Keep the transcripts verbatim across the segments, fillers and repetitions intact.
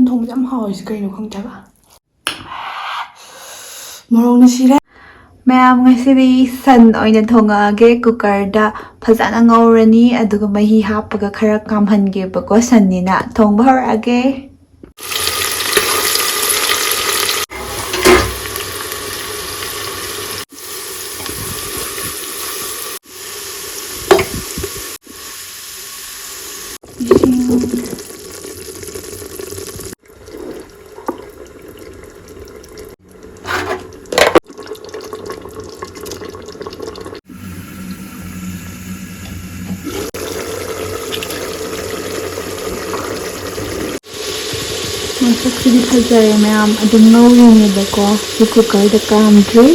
ꯊꯣꯡꯕꯁꯦ ꯌꯥꯝ ꯍꯥꯎꯔꯤꯁꯦ ꯀꯩꯅꯣ ꯈꯪꯗꯦꯕ꯫ ꯃꯣꯔꯣꯛꯅ ꯁꯤꯔꯦ꯫ ꯃꯌꯥꯝ, ꯉꯁꯤꯗꯤ ꯁꯟ ꯑꯣꯏꯅ ꯊꯣꯡꯉꯛꯑꯒꯦ꯫ ꯀꯨꯀꯔꯗ ꯐꯖꯅ ꯉꯧꯔꯅꯤ, ꯑꯗꯨꯒ ꯃꯍꯤ ꯍꯥꯞꯄꯒ ꯈꯔ ꯀꯥꯝꯍꯟꯒꯦꯕꯀꯣ꯫ ꯁꯟꯅꯤꯅ ꯊꯣꯡꯕ ꯍꯧꯔꯛꯑꯒꯦ꯫ ꯃꯁꯛꯁꯤꯗꯤ ꯐꯖꯔꯦ ꯃꯌꯥꯝ, ꯑꯗꯨꯝ ꯉꯧꯔꯤꯅꯦꯕꯀꯣ꯫ ꯁꯤ ꯀꯨꯀꯔꯗ ꯀꯥꯝꯗ꯭ꯔꯤ꯫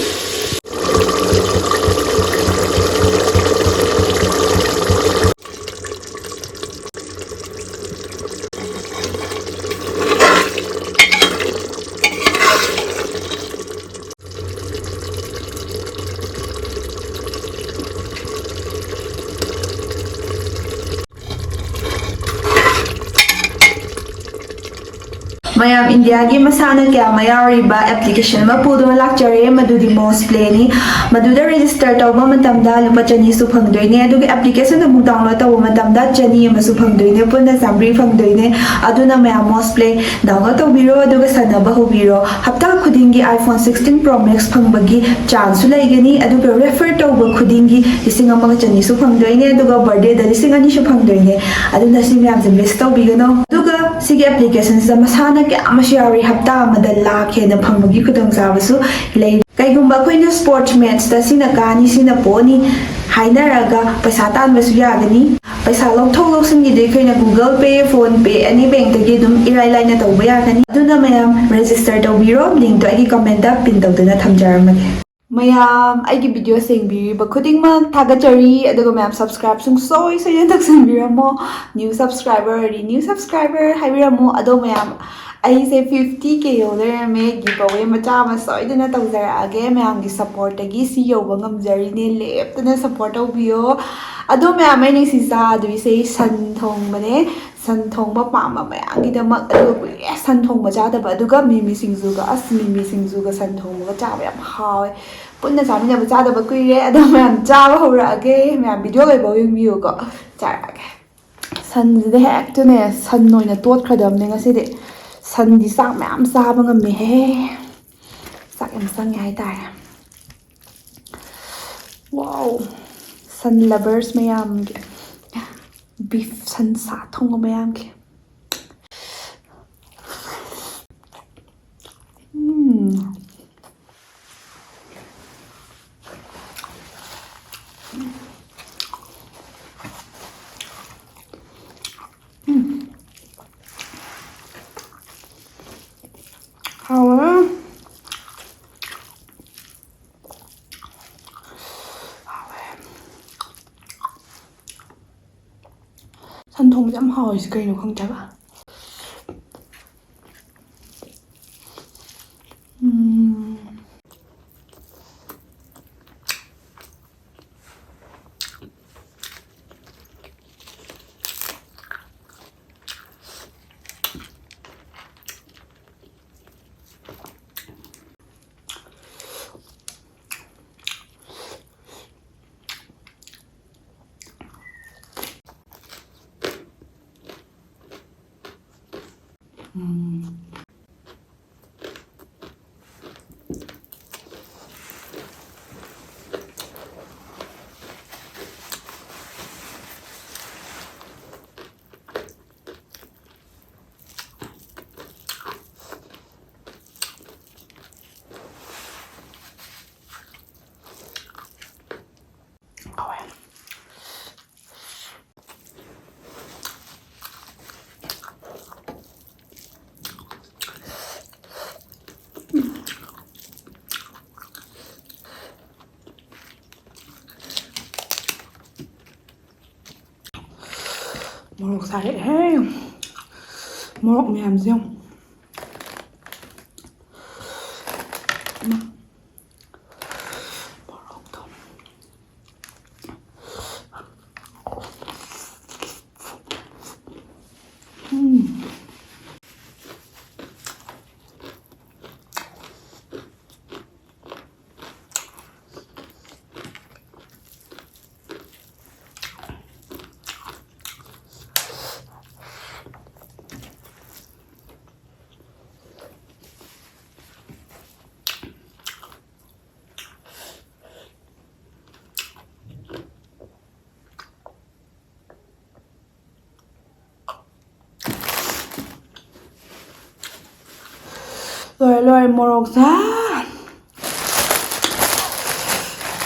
ꯃꯌꯥꯝ, ꯏꯟꯗꯤꯌꯥꯒꯤ ꯃꯁꯥꯟꯅ ꯀꯌꯥ ꯑꯃ ꯌꯥꯎꯔꯤꯕ ꯑꯦꯄ꯭ꯂꯤꯀꯦꯁꯟ ꯑꯃ ꯄꯨꯗꯨꯅ ꯂꯥꯛꯆꯔꯦ, ꯃꯗꯨꯗꯤ ꯃꯣꯁ ꯄ꯭ꯂꯦꯅꯤ꯫ ꯃꯗꯨꯗ ꯔꯦꯖꯤꯁꯇꯔ ꯇꯧꯕ ꯃꯇꯝꯗ ꯂꯨꯄꯥ ꯆꯅꯤꯁꯨ ꯐꯪꯗꯣꯏꯅꯦ, ꯑꯗꯨꯒ ꯑꯦꯄ꯭ꯂꯤꯀꯦꯁꯟ ꯑꯃꯨꯛ ꯗꯥꯎꯟꯂꯣꯗ ꯇꯧꯕ ꯃꯇꯝꯗ ꯆꯅꯤ ꯑꯃꯁꯨ ꯐꯪꯗꯣꯏꯅꯦ, ꯄꯨꯟꯅ ꯆꯥꯝꯃꯔꯤ ꯐꯪꯗꯣꯏꯅꯦ꯫ ꯑꯗꯨꯅ ꯃꯌꯥꯝ, ꯃꯣꯁ ꯄ꯭ꯂꯦ ꯗꯥꯎꯟꯂꯣꯗ ꯇꯧꯕꯤꯔꯣ, ꯑꯗꯨꯒ ꯁꯥꯟꯅꯕ ꯍꯧꯕꯤꯔꯣ꯫ ꯍꯞꯇꯥ ꯈꯨꯗꯤꯡꯒꯤ iPhone sixteen Pro Max ꯐꯪꯕꯒꯤ ꯆꯥꯟꯁꯁꯨ ꯂꯩꯒꯅꯤ, ꯑꯗꯨꯒ ꯔꯦꯐꯔ ꯇꯧꯕ ꯈꯨꯗꯤꯡꯒꯤ ꯂꯤꯁꯤꯡ ꯑꯃꯒ ꯆꯅꯤꯁꯨ ꯐꯪꯗꯣꯏꯅꯦ, ꯑꯗꯨꯒ ꯕꯔꯗꯦꯗ ꯂꯤꯁꯤꯡ ꯑꯅꯤꯁꯨ ꯐꯪꯗꯣꯏꯅꯦ꯫ ꯑꯗꯨꯅ ꯁꯤ ꯃꯌꯥꯝꯁꯦ ꯃꯤꯁ ꯇꯧꯕꯤꯒꯅꯣ꯫ ꯑꯗꯨꯒ ꯁꯤꯒꯤ ꯑꯦꯄ꯭ꯂꯤꯀꯦꯁꯟꯁꯤꯗ ꯃꯁꯥꯟꯅ ꯀꯌꯥ ꯑꯃꯁꯨ ꯌꯥꯎꯔꯤ, ꯍꯞꯇꯥ ꯑꯃꯗ ꯂꯥꯛ ꯍꯦꯟꯅ ꯐꯪꯕꯒꯤ ꯈꯨꯗꯣꯡꯆꯥꯕꯁꯨ ꯂꯩ꯫ ꯀꯩꯒꯨꯝꯕ ꯑꯩꯈꯣꯏꯅ ꯁ꯭ꯄꯣꯔꯠꯁ ꯃꯦꯠꯁꯇ ꯁꯤꯅ ꯀꯥꯅꯤ, ꯁꯤꯅ ꯄꯣꯅꯤ ꯍꯥꯏꯅꯔꯒ ꯄꯩꯁꯥ ꯇꯥꯟꯕꯁꯨ ꯌꯥꯒꯅꯤ꯫ ꯄꯩꯁꯥ ꯂꯧꯊꯣꯛ ꯂꯧꯁꯤꯟꯒꯤꯗꯤ ꯑꯩꯈꯣꯏꯅ Google Pay, PhonePe, any bankꯇꯒꯤ ꯑꯗꯨꯝ ꯏꯔꯥꯏ ꯂꯥꯏꯅ ꯇꯧꯕ ꯌꯥꯒꯅꯤ꯫ ꯑꯗꯨꯅ ꯃꯌꯥꯝ, ꯔꯦꯖꯤꯁꯇꯔ ꯇꯧꯕꯤꯔꯣ, ꯂꯤꯡꯛꯇꯣ ꯑꯩꯒꯤ ꯀꯃꯦꯟꯇ ꯄꯤꯟ ꯇꯧꯗꯨꯅ ꯊꯝꯖꯔꯝꯃꯒꯦ꯫ ꯃꯌꯥꯝ, ꯑꯩꯒꯤ ꯚꯤꯗꯤꯑꯣ ꯁꯦꯡꯕꯤꯔꯤꯕ ꯈꯨꯗꯤꯡꯃꯛ ꯊꯥꯒꯠꯆꯔꯤ, ꯑꯗꯨꯒ ꯃꯌꯥꯝ, ꯁꯕꯁꯀ꯭ꯔꯥꯏꯕ ꯁꯨꯡꯁꯣꯏ ꯁꯣꯏꯗꯅ ꯇꯧꯁꯟꯕꯤꯔꯝꯃꯣ꯫ ꯅ꯭ꯌꯨ ꯁꯕꯁꯀ꯭ꯔꯥꯏꯕꯔ ꯑꯣꯏꯔꯗꯤ ꯅ꯭ꯌꯨ ꯁꯕꯁꯀ꯭ꯔꯥꯏꯕꯔ ꯍꯥꯏꯕꯤꯔꯝꯃꯣ꯫ ꯑꯗꯣ ꯃꯌꯥꯝ, ꯑꯩꯁꯦ fifty K ꯌꯧ ꯂꯩꯔꯝꯃꯦ꯫ ꯒꯤꯚ ꯑꯋꯦ ꯃꯆꯥ ꯑꯃ ꯁꯣꯏꯗꯅ ꯇꯧꯖꯔꯛꯑꯒꯦ꯫ ꯃꯌꯥꯝꯒꯤ ꯁꯞꯄꯣꯔꯠꯇꯒꯤ ꯁꯤ ꯌꯧꯕ ꯉꯝꯖꯔꯤꯅꯦ꯫ ꯂꯦꯞꯇꯅ ꯁꯞꯄꯣꯔꯠ ꯇꯧꯕꯤꯌꯣ꯫ ꯑꯗꯣ ꯃꯌꯥꯝ, ꯑꯩꯅ ꯉꯁꯤ ꯆꯥꯗꯣꯏꯁꯦ ꯁꯟ ꯊꯣꯡꯕꯅꯦ꯫ ꯁꯟ ꯊꯣꯡꯕ ꯄꯥꯝꯕ ꯃꯌꯥꯝꯒꯤꯗꯃꯛ, ꯑꯗꯨꯒ ꯀꯨꯏꯔꯦ ꯁꯟ ꯊꯣꯡꯕ ꯆꯥꯗꯕ, ꯑꯗꯨꯒ ꯃꯤꯃꯤ ꯁꯤꯡꯖꯨꯒ, ꯑꯁ, ꯃꯤꯃꯤ ꯁꯤꯡꯖꯨꯒ ꯁꯟ ꯊꯣꯡꯕꯒ ꯆꯥꯕ ꯌꯥꯝ ꯍꯥꯎꯋꯦ꯫ ꯄꯨꯟꯅ ꯆꯥꯃꯤꯟꯅꯕ ꯆꯥꯗꯕ ꯀꯨꯏꯔꯦ, ꯑꯗꯣ ꯃꯌꯥꯝ ꯆꯥꯕ ꯍꯧꯔꯛꯑꯒꯦ꯫ ꯃꯌꯥꯝ ꯚꯤꯗꯤꯑꯣ ꯂꯣꯏꯐꯥꯎ ꯌꯦꯡꯕꯤꯌꯨꯀꯣ꯫ ꯆꯥꯔꯛꯑꯒꯦ꯫ ꯁꯟꯁꯤꯗ ꯍꯦꯛꯇꯅꯦ ꯁꯟ ꯑꯣꯏꯅ ꯇꯣꯠꯈ꯭ꯔꯗꯕꯅꯦ ꯉꯁꯤꯗꯤ꯫ ꯁꯟꯗꯤ ꯆꯥꯛ ꯃꯌꯥꯝ ꯆꯥꯕ ꯉꯝꯃꯦꯍꯦ꯫ ꯆꯥꯛ ꯌꯥꯝ ꯆꯪꯉꯦ ꯍꯥꯏꯇꯥꯔꯦ꯫ ꯋꯥꯎ! ꯁꯟ ꯂꯚꯔꯁ ꯃꯌꯥꯝꯒꯤ, ꯕꯤꯐ, ꯁꯟꯁꯥ ꯊꯣꯡꯕ ꯃꯌꯥꯝꯒꯤ꯫ ꯎꯝ꯫ ꯎꯝ꯫ ꯍꯥꯎꯋꯦ꯫ ꯍꯥꯎꯋꯦ꯫ ꯁꯟ ꯊꯣꯡꯕꯁꯦ ꯌꯥꯝ ꯍꯥꯎꯋꯤꯁꯦ ꯀꯩꯅꯣ ꯈꯪꯗꯦꯕ꯫ ꯎꯝ꯫ ꯎꯝ꯫ ꯍꯥꯎꯋꯦ꯫ ꯃꯣꯔꯣꯛ ꯁꯥꯔꯛꯑꯦꯍꯦ꯫ ꯃꯣꯔꯣꯛ ꯃꯌꯥꯝꯁꯦ ꯌꯦꯡꯉꯨ꯫ ꯏꯃꯥ꯫ ꯃꯣꯔꯣꯛꯇꯣ꯫ ꯂꯣꯏꯔꯦ, ꯂꯣꯏꯔꯦ, ꯃꯣꯔꯣꯛꯁꯦ꯫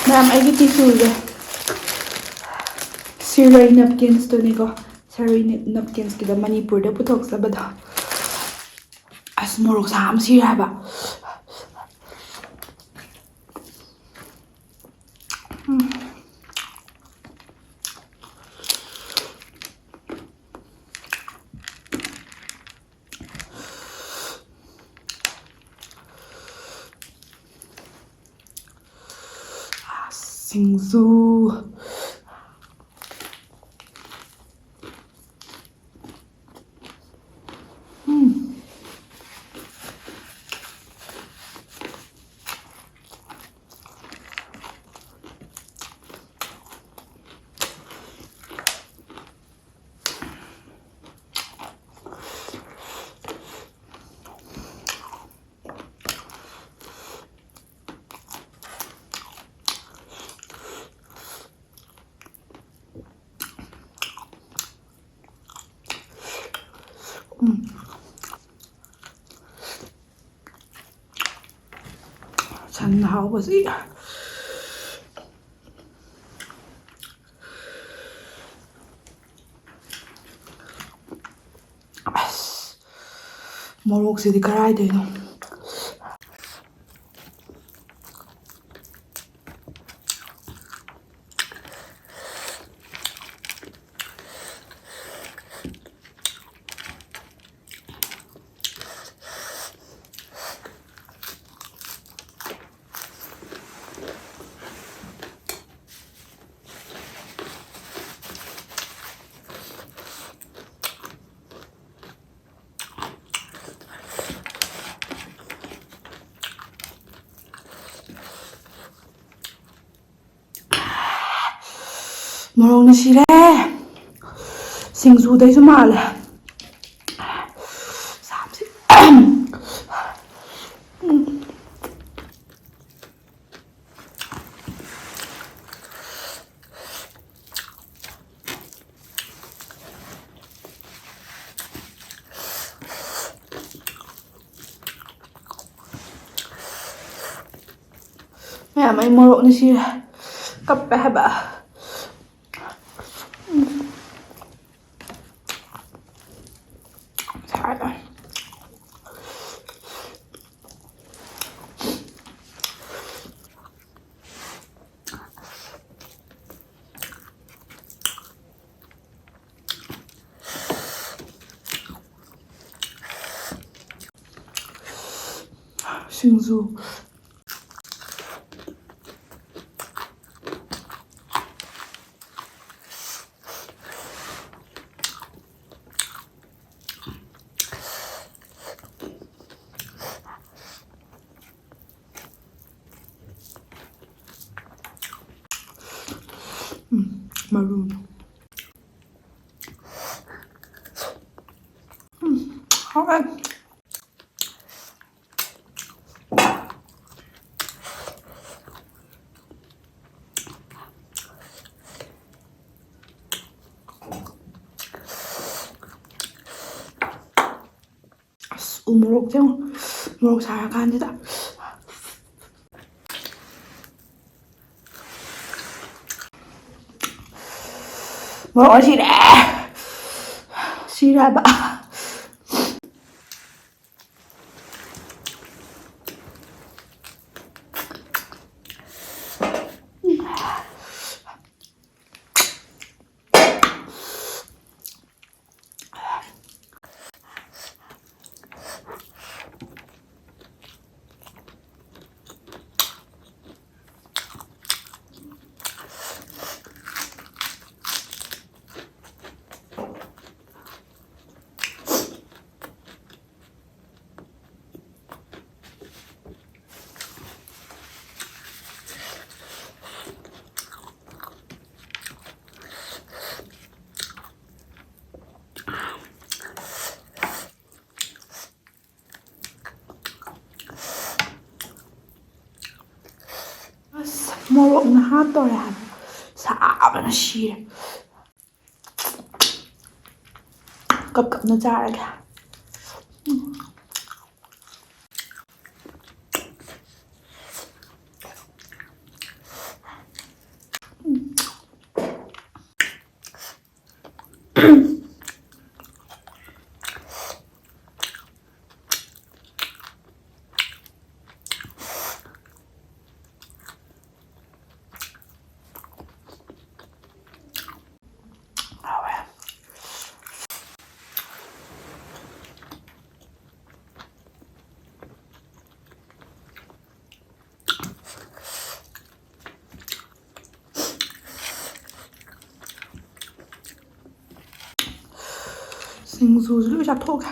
ꯃꯌꯥꯝ, ꯑꯩꯒꯤ ꯇꯤꯁꯨꯁꯦ ꯁꯤꯔꯣꯏ ꯅꯦꯞꯀꯤꯟꯁꯇꯨꯅꯤꯀꯣ꯫ ꯁꯤꯔꯣꯏ ꯅꯦꯞꯀꯤꯟꯁꯀꯤꯗ ꯃꯅꯤꯄꯨꯔꯗ ꯄꯨꯊꯣꯛꯆꯕꯗꯣ꯫ ꯑꯁ, ꯃꯣꯔꯣꯛ ꯁꯥ ꯑꯃ ꯁꯤꯔꯦ ꯍꯥꯏꯕ꯫ ꯁꯤꯡꯖꯨ꯫ ꯎꯝ꯫ ꯁꯟ ꯑꯍꯥꯎꯕꯁꯤ꯫ ꯑꯁ, ꯃꯣꯔꯣꯛꯁꯤꯗꯤ ꯀꯔꯥꯏꯗꯩꯅꯣ? ꯃꯣꯔꯣꯛꯅ ꯁꯤꯔꯦ꯫ ꯁꯤꯡꯖꯨꯗꯩꯁꯨ ꯃꯥꯜꯂꯦ꯫ ꯁꯥꯕꯁꯤ꯫ ꯃꯌꯥꯝ, ꯑꯩ ꯃꯣꯔꯣꯛꯅ ꯁꯤꯔꯦ꯫ ꯀꯞꯄꯦ ꯍꯥꯏꯕ꯫ ꯁꯥꯏ꯫ ꯁꯤꯡꯖꯨ꯫ ꯎꯝ, ꯃꯔꯨ꯫ ꯎꯝ, ꯍꯥꯎꯋꯦ꯫ ꯑꯁ, ꯎ ꯃꯣꯔꯣꯛꯁꯦ ꯌꯦꯡꯉꯣ꯫ ꯃꯣꯔꯣꯛ ꯁꯥꯔꯀꯥꯟꯁꯤꯗ꯫ ꯃꯣꯔꯣꯛ ꯁꯤꯔꯦ꯫ ꯁꯤꯔꯦ ꯍꯥꯏꯕ꯫ ꯑꯁ, ꯃꯣꯔꯣꯛꯅ ꯍꯥꯠꯇꯧꯔꯦ ꯍꯥꯏꯕ꯫ ꯁꯥꯕꯅ ꯁꯤꯔꯦ꯫ ꯀꯞ ꯀꯞꯅ ꯆꯥꯔꯒꯦ꯫ ꯎꯝ꯫ ꯁꯤꯡꯖꯨꯁꯨ ꯂꯣꯏ ꯆꯥꯊꯣꯛꯈ꯭ꯔꯦ꯫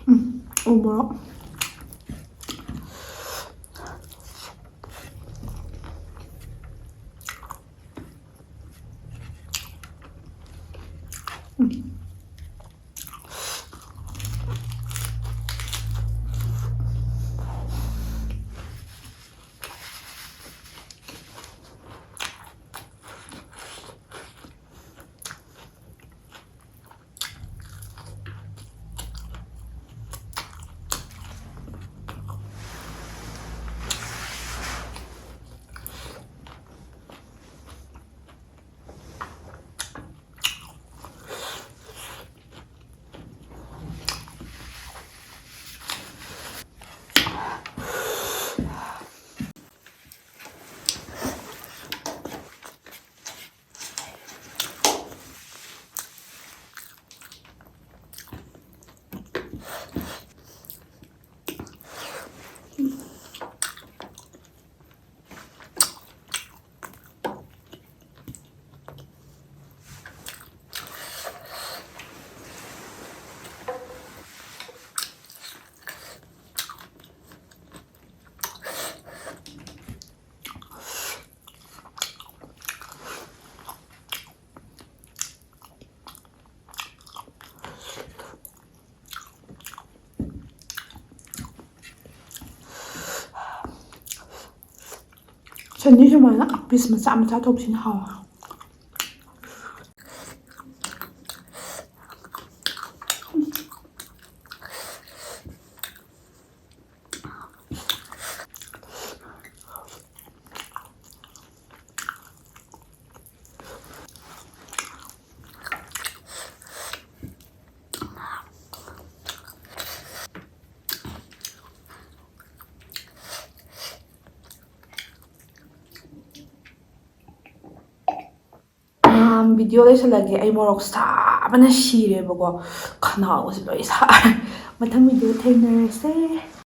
ꯎꯝ, ꯎ ꯃꯣꯔꯣꯛ꯫ ꯎꯝ꯫ ꯁꯟꯗꯤ ꯁꯨꯃꯥꯏꯅ ꯄꯤꯁ ꯃꯆꯥ ꯃꯆꯥ ꯊꯣꯛꯁꯤꯅ ꯍꯥꯎꯋꯦ꯫ ꯚꯤꯗꯤꯑꯣ ꯂꯣꯏꯁꯤꯜꯂꯒꯦ꯫ ꯑꯩ ꯃꯣꯔꯣꯛ ꯁꯥꯕꯅ ꯁꯤꯔꯦꯕꯀꯣ, ꯈꯅꯥꯎꯒꯁꯦ ꯂꯣꯏ ꯁꯥꯔꯦ꯫ ꯃꯊꯪ ꯚꯤꯗꯤꯑꯣ ꯊꯦꯡꯅꯔꯁꯦ꯫